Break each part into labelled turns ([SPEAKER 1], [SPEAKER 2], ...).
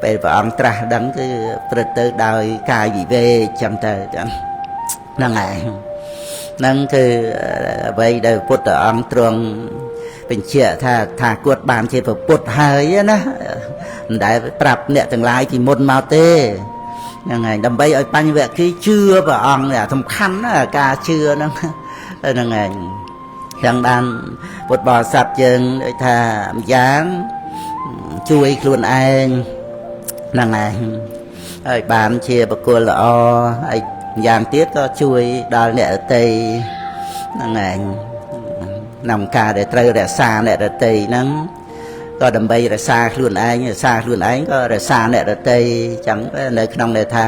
[SPEAKER 1] ពេលព្រះអង្គត្រាស់ដឹងគឺព្រឹត្តទៅដោយកាយវិវេកចឹងទៅហ្នឹងហើយហ្នឹងគឺអ្វីដែលពុទ្ធអង្គទ្រង់បញ្ជាក់ថាគាត់បានជាពុទ្ធហើយណាមិនដែលប្រាប់អ្នកទាំងឡាយពីមុនមកទេហ្នឹងហើយដើម្បីឲ្យបញ្ញវគ្គីជឿព្រះអង្គសំខាន់ណាការជឿហ្នឹងហ្នឹងហើយចឹងបានពុទ្ធបរិស័ទយើងដូចថាម្យ៉ាងជួយខ្លួនឯងហ្នឹងហើយហើយបានជាបុគ្គលល្អហើយយ៉ាងទៀតក៏ជួយដល់អ្នកដទៃហ្នឹងហើយក្នុងការដែលត្រូវរក្សាអ្នកដទៃហ្នឹងក៏ដើម្បីរក្សាខ្លួនឯងរក្សាខ្លួនឯងក៏រក្សាអ្នកដទៃចឹងនៅក្នុងន័យថា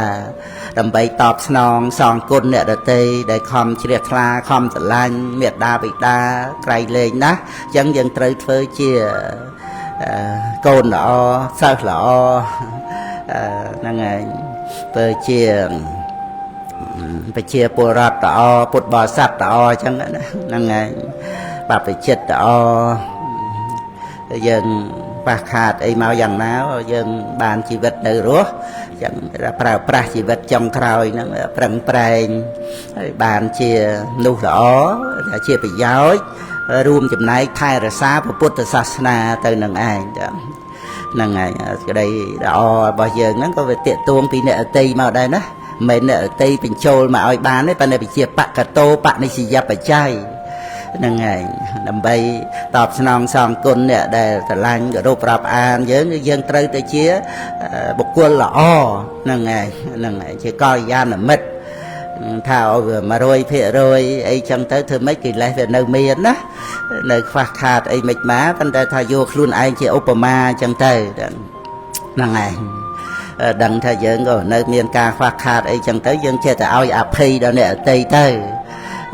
[SPEAKER 1] ដើម្បីតបស្នងសងគុណអ្នកដទៃដែលខំជ្រះថ្លាខំស្រឡាញ់មេត្តាបិតាក្រៃលែងណាស់ចឹងយើងត្រូវធ្វើជាកូនល្អសិស្សល្អហ្នឹងហើយធ្វើជាប្រជាពលរដ្ឋល្អពុទ្ធបរិស័ទល្អចឹងហ្នឹងហើយបព្វជិតល្អយើងប៉ះខាតអីមកយ៉ាងណាយើងបានជីវិតនៅរស់ចឹងប្រើប្រាស់ជីវិតចុងក្រោយហ្នឹងប្រឹងប្រែងហើយបានជាមនុស្សល្អជាប្រយោជន៍រួមចំណែកថែរក្សាពុទ្ធសាសនាទៅនឹងឯងចឹងហ្នឹងហើយសេចក្តីល្អរបស់យើងហ្នឹងក៏វាទាក់ទងពីអ្នកអតីមកដែរណាមិនមែនអ្នកអតីបញ្ចូលមកឲ្យបានទេប៉ុន្តែវិជាបកតោបនិស្សយបច្ច័យហ្នឹងហើយដើម្បីតបស្នងសងគុណអ្នកដែលស្រឡាញ់គោរពរាប់អានយើងយើងត្រូវទៅជាបុគ្គលល្អហ្នឹងហើយហ្នឹងហើយជាកល្យាណមិត្តថា100%អីចឹងទៅធ្វើម៉េចកិលេសវានៅមានណានៅខ្វះខាតអីមិនមកប៉ុន្តែថាយកខ្លួនឯងជាឧបមាចឹងទៅហ្នឹងហើយដឹងថាយើងក៏នៅមានការខ្វះខាតអីចឹងទៅយើងចេះតែឲ្យអភ័យដល់អ្នកអតីទៅ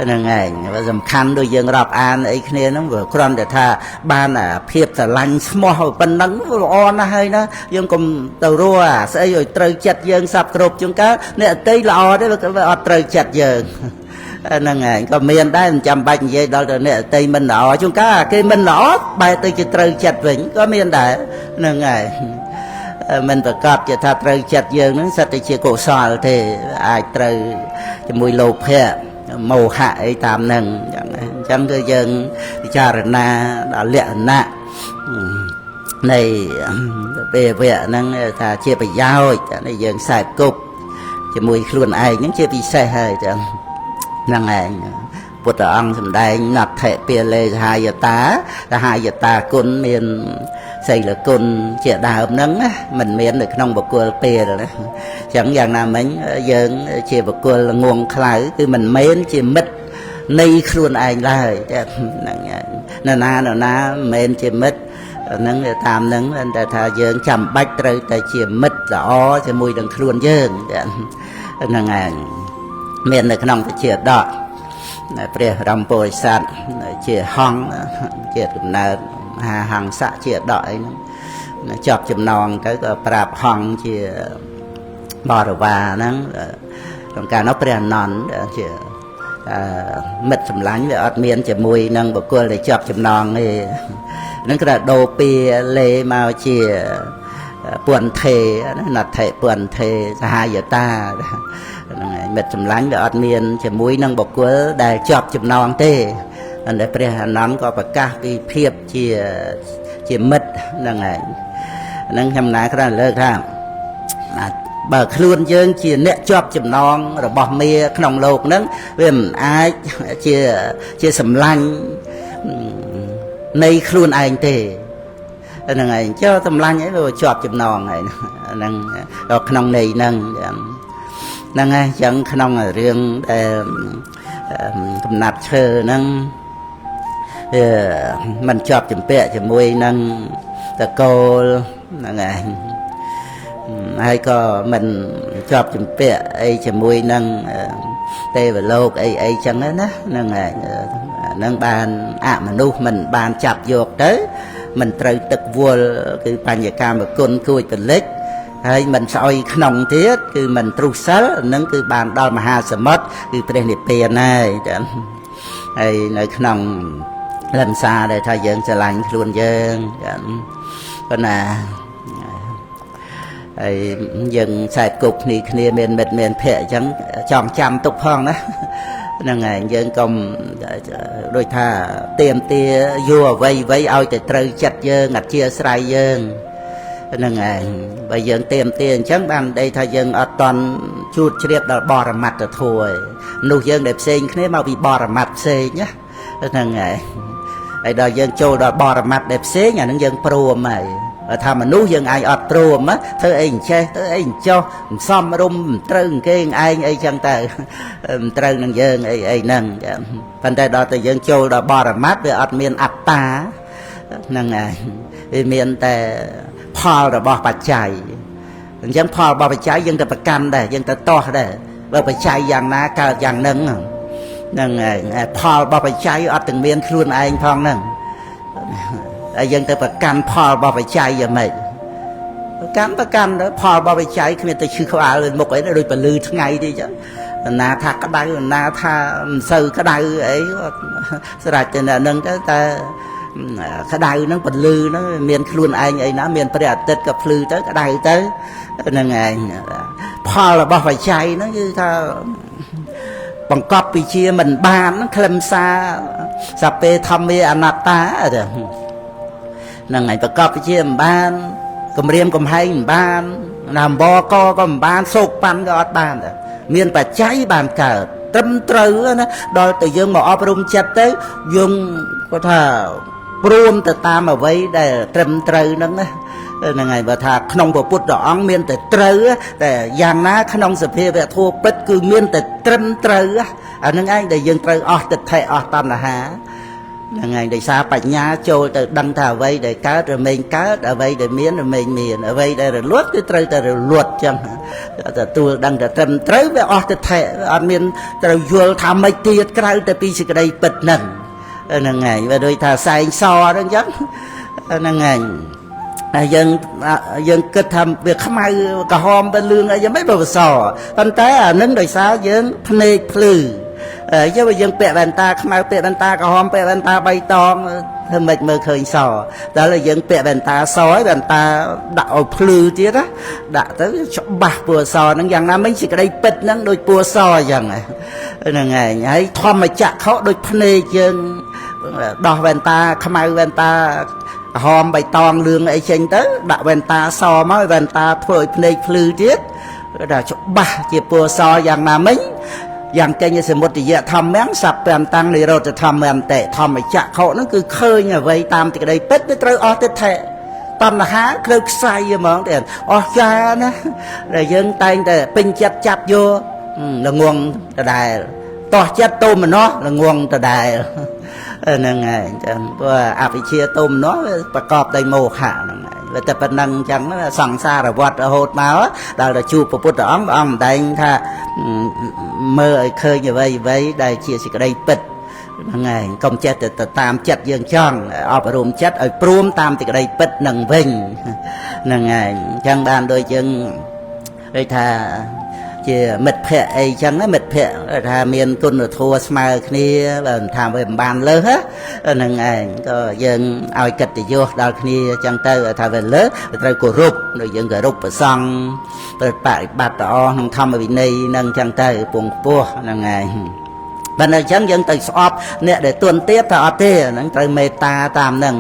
[SPEAKER 1] ហ្នឹងហើយសំខាន់ដូចយើងរាប់អានអីគ្នាហ្នឹងវាគ្រាន់តែថាបានភាពស្រឡាញ់ស្មោះប៉ុណ្ណឹងល្អណាស់ហើយណាយើងកុំទៅរស់អាស្អីឲ្យត្រូវចិត្តយើងសັບគ្រប់ជួនកាលអ្នកអតីល្អទេវាអត់ត្រូវចិត្តយើងហ្នឹងហើយក៏មានដែរមិនចាំបាច់និយាយដល់ទៅអ្នកអតីមិនល្អជួនកាលគេមិនល្អបែរទៅជាត្រូវចិត្តវិញក៏មានដែរហ្នឹងហើយមិនប្រកាសជាថាត្រូវចិត្តយើងហ្នឹងសិតតែជាកុសលទេអាចត្រូវជាមួយលោភៈមោហៈអីតាមហ្នឹងអញ្ចឹងគឺយើងពិចារណាដល់លក្ខណៈនៃពេលវៈហ្នឹងថាជាប្រយោជន៍នេះយើងខ្សែគប់ជាមួយខ្លួនឯងហ្នឹងជាពិសេសហើយចឹងហ្នឹងឯងពុទ្ធអង្គសម្ដែងណដ្ឋិពាលេសហាយតាសហាយតាគុណមានសីលគុណជាដើមហ្នឹងណាមិនមាននៅក្នុងបុគ្គលពេលណាអញ្ចឹងយ៉ាងណាមិញយើងជាបុគ្គលងងខ្លៅគឺមិនមែនជាមិត្តនៃខ្លួនឯងឡើយហ្នឹងនរណានរណាមិនមែនជាមិត្តហ្នឹងតាមហ្នឹងតែថាយើងចាំបាច់ត្រូវតែជាមិត្តល្អជាមួយនឹងខ្លួនយើងហ្នឹងឯងមាននៅក្នុងវិជាដកព្រះរមពោធិសត្វជាហង្សជាកំណើតមហាហង្សៈជាដកអីហ្នឹងជាប់ចំណងទៅក៏ប្រាប់ហង្សជាបរិវារហ្នឹងក្នុងកាលនោះព្រះអនន្តជាមិត្តសម្លាញ់វាអត់មានជាមួយនឹងបុគ្គលដែលជាប់ចំណងទេហ្នឹងគេដូរពីលេមកជាពន្ធេណដ្ឋិពន្ធេសហាយតាហ្នឹងហើយមិត្តសម្លាញ់វាអត់មានជាមួយនឹងបុគ្គលដែលជាប់ចំណងទេតែព្រះអនន្តក៏ប្រកាសពីភាពជាមិត្តហ្នឹងហើយហ្នឹងខ្ញុំណាគ្រាន់លើកថាបើខ្លួនយើងជាអ្នកជាប់ចំណងរបស់មាក្នុងលោកហ្នឹងវាមិនអាចជាសម្លាញ់នៃខ្លួនឯងទេហ្នឹងហើយចុះសម្លាញ់អីវាជាប់ចំណងហើយហ្នឹងដល់ក្នុងន័យហ្នឹងហ្នឹងហើយអញ្ចឹងក្នុងរឿងដែលកំណាត់ឈើហ្នឹងវាមិនជាប់ចម្ពាក់ជាមួយនឹងតកូលហ្នឹងហើយហើយក៏មិនជាប់ចម្ពាក់អីជាមួយនឹងទេវលោកអីអីចឹងណាហ្នឹងហើយហ្នឹងបានអមនុស្សមិនបានចាប់យកទៅមិនត្រូវទឹកវល់គឺបញ្ញកម្មគុណគួចពលិចហើយមិនស្អុយក្នុងទៀតគឺមិនទ្រុសិលហ្នឹងគឺបានដល់មហាសមុទ្រគឺព្រះនិព្វានហើយចាហើយនៅក្នុងលំសាដែលថាយើងស្រឡាញ់ខ្លួនយើងចាប៉ុន្តែ ហើយយើងខ្សែគប់គ្នាគ្នាមានមិត្តមានភ័ក្រអញ្ចឹងចង់ចាំទុកផងណាហ្នឹងហើយយើងកុំដូចថាទៀមទាយកអ្វីអ្វីឲ្យតែត្រូវចិត្តយើងអធិស្ឋានយើងហ្នឹងហើយបើយើងទៀមទាអញ្ចឹងបានដីថាយើងអត់តន់ជួតជ្រាបដល់បរមត្តធម៌ឯនោះយើងដែលផ្សេងគ្នាមកពីបរមត្តផ្សេងណាហ្នឹងហើយហើយដល់យើងចូលដល់បរមត្តដែលផ្សេងអានឹងយើងព្រមហើយបើថាមនុស្សយើងអាចអត់ព្រមធ្វើអីអញ្ចេះធ្វើអីអញ្ចោះមិនសមរម្យមិនត្រូវគេឯងអីចឹងទៅមិនត្រូវនឹងយើងអីអីហ្នឹងប៉ុន្តែដល់តែយើងចូលដល់បរមត្តវាអត់មានអត្តាហ្នឹងហើយវាមានតែផលរបស់បច្ច័យអញ្ចឹងផលរបស់បច្ច័យយើងទៅប្រកាន់ដែរយើងទៅទាស់ដែរបើបច្ច័យយ៉ាងណាកើតយ៉ាងហ្នឹងហ្នឹងហើយផលរបស់បច្ច័យអត់ទាំងមានខ្លួនឯងផងហ្នឹងហើយយើងទៅប្រកាន់ផលរបស់បច្ច័យយ៉ាងម៉េចប្រកាន់ទៅផលរបស់បច្ច័យគ្មានទៅឈឺក្បាលមុខអីដូចពលឺថ្ងៃទេចឹងណាថាក្តៅណាថាមិនសូវក្តៅអីស្រេចទៅហ្នឹងទៅតែក្តៅហ្នឹងពលឺហ្នឹងមានខ្លួនឯងអីណាមានព្រះអាទិត្យក៏ភ្លឺទៅក្តៅទៅហ្នឹងឯងផលរបស់បច្ច័យហ្នឹងគឺថាបង្កប់ពីជាមិនបានខ្លឹមសារសពេធម្មាអនត្តាហ្នឹងឯងប្រកបវិជាមិនបានគម្រាមកំហែងមិនបានណាអំបកក៏មិនបានសោកប៉ាន់ក៏អត់បានដែរមានបច្ច័យបានកើតត្រឹមត្រូវណាដល់តែយើងមកអប់រំចិត្តទៅយើងគាត់ថាព្រមទៅតាមអ្វីដែលត្រឹមត្រូវហ្នឹងណាហ្នឹងហើយបើថាក្នុងពុទ្ធអង្គមានតែត្រូវតែយ៉ាងណាក្នុងសភាវៈធម៌ពិតគឺមានតែត្រឹមត្រូវអាហ្នឹងឯងដែលយើងត្រូវអស់ទិដ្ឋិអស់តណ្ហាហ្នឹងហើយដោយសារបញ្ញាចូលទៅដឹងថាអ្វីដែលកើតរមែងកើតអ្វីដែលមានរមែងមានអ្វីដែលរលត់គឺត្រូវតែរលត់ចឹងទទួលដឹងតែត្រឹមត្រូវវាអស់ទិដ្ឋិអត់មានត្រូវយល់ថាម៉េចទៀតក្រៅតែពីសេចក្តីពិតហ្នឹងហ្នឹងហើយវាដូចថាសែងសហ្នឹងចឹងហ្នឹងហើយតែយើងគិតថាវាខ្មៅក្រហមវាលឿងអីយ៉ាងម៉េចបើវាសប៉ុន្តែអានឹងដោយសារយើងភ្នែកភ្លឺយកយើងពាក់វ៉ែនតាខ្មៅពាក់វ៉ែនតាក្រហមពាក់វ៉ែនតាបៃតងធ្វើម៉េចមើលឃើញសដល់យើងពាក់វ៉ែនតាសហើយវ៉ែនតាដាក់ឲ្យភ្លឺទៀតណាដាក់ទៅច្បាស់ពណ៌សហ្នឹងយ៉ាងណាមិញសេចក្តីពិតហ្នឹងដូចពណ៌សអញ្ចឹងហ្នឹងឯងហើយធម្មចក្ខុដូចភ្នែកយើងដោះវ៉ែនតាខ្មៅវ៉ែនតាក្រហមបៃតងលឿងអីចេញទៅដាក់វ៉ែនតាសមកវ៉ែនតាធ្វើឲ្យភ្នែកភ្លឺទៀតដល់ច្បាស់ជាពណ៌សយ៉ាងណាមិញយ៉ាងកេញសមុទយៈធម្មំសព្វន្តੰនិរោធធម្មន្តិធម្មចក្ខុហ្នឹងគឺឃើញអ្វីតាមសេចក្តីពិតវាត្រូវអស់ទិដ្ឋិតណ្ហាគ្លើខ្សែហ្មងទៀតអស់ចាណាដែលយើងតែងតែពេញចិត្តចាប់យកល្ងងដដែលតោះចិត្តទោមនស្សល្ងងដដែលហ្នឹងហើយអញ្ចឹងព្រោះអវិជ្ជាទោមនស្សវាប្រកបដោយមោហៈហ្នឹងហើយវាតែប៉ុណ្្នឹងអញ្ចឹងសង្សារវដ្តរហូតមកដល់ទៅជួបព្រះពុទ្ធអង្គព្រះអង្គម្ដែងថាមើលឲ្យឃើញអ្វីអ្វីដែលជាសេចក្តីពិតហ្នឹងហើយកុំចេះតែទៅតាមចិត្តយើងចង់អប់រំចិត្តឲ្យព្រមតាមសេចក្តីពិតនឹងវិញហ្នឹងហើយអញ្ចឹងបានដូចយើងដូចថាជាមិត្តភ័ក្តិអីចឹងណាមិត្តភ័ក្តិថាមានគុណធម៌ស្មើគ្នាបើមិនថាវាមិនបានលើសហ្នឹងឯងក៏យើងឲ្យកិត្តិយសដល់គ្នាចឹងទៅថាវាលើសត្រូវគោរពដូចយើងគោរពព្រះសង្ឃត្រូវបប្រតិបត្តិល្អក្នុងធម្មវិន័យហ្នឹងចឹងទៅពងពោះហ្នឹងឯងបើនៅចឹងយើងទៅស្អប់អ្នកដែលទន់ទៀតថាអត់ទេហ្នឹងត្រូវមេត្តាតាមហ្នឹង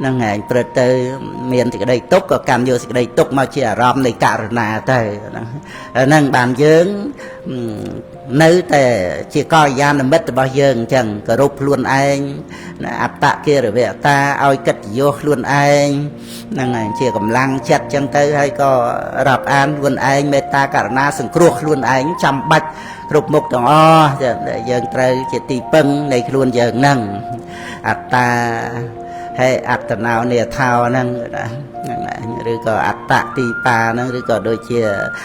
[SPEAKER 1] ហ្នឹងឯងព្រឹកទៅមានសេចក្តីទុក្ខក៏កាន់យកសេចក្តីទុក្ខមកជាអារម្មណ៍នៃករណាទៅហ្នឹងបានយើងនៅតែជាកល្យាណមិត្តរបស់យើងអញ្ចឹងគោរពខ្លួនឯងអត្តកិរិវតាឲ្យកិត្តិយសខ្លួនឯងហ្នឹងឯងជាកម្លាំងចិត្តអញ្ចឹងទៅហើយក៏រាប់អានខ្លួនឯងមេត្តាករណាសង្គ្រោះខ្លួនឯងចាំបាច់គ្រប់មុខទាំងអស់យើងត្រូវជាទីពឹងនៃខ្លួនយើងហ្នឹងអត្តាហើយអត្តនោនេថោហ្នឹងឬក៏អត្តទីបាហ្នឹងឬក៏ដូចជា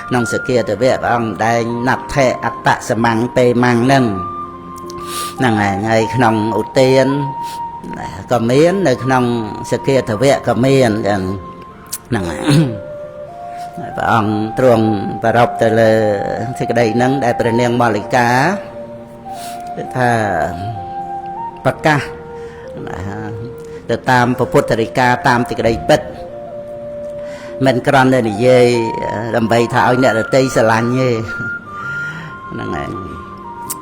[SPEAKER 1] ក្នុងសគាតវៈព្រះអង្គដែងណដ្ឋិអត្តសមੰពេមੰហ្នឹងហ្នឹងហើយហើយក្នុងឧទានក៏មាននៅក្នុងសគាតវៈក៏មានហ្នឹងហើយព្រះអង្គទ្រង់ប្រារព្ធទៅលើសេចក្តីហ្នឹងដែលព្រះនាងមល្លិកាថាប្រកាសទៅតាមពុទ្ធរិកាតាមសេចក្តីពិត មិនគ្រាន់តែនិយាយដើម្បីថាឲ្យអ្នកដទៃស្រឡាញ់ទេហ្នឹងឯង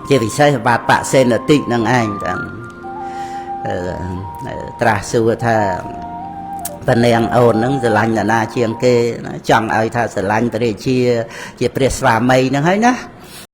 [SPEAKER 1] ជាពិសេសបាទបសេនតិហ្នឹងឯងតាត្រាស់សួរថាពនាងអូនហ្នឹងស្រឡាញ់នរណាជាងគេចង់ឲ្យថាស្រឡាញ់ព្រះរាជាជាព្រះស្វាមីហ្នឹងហើយណា។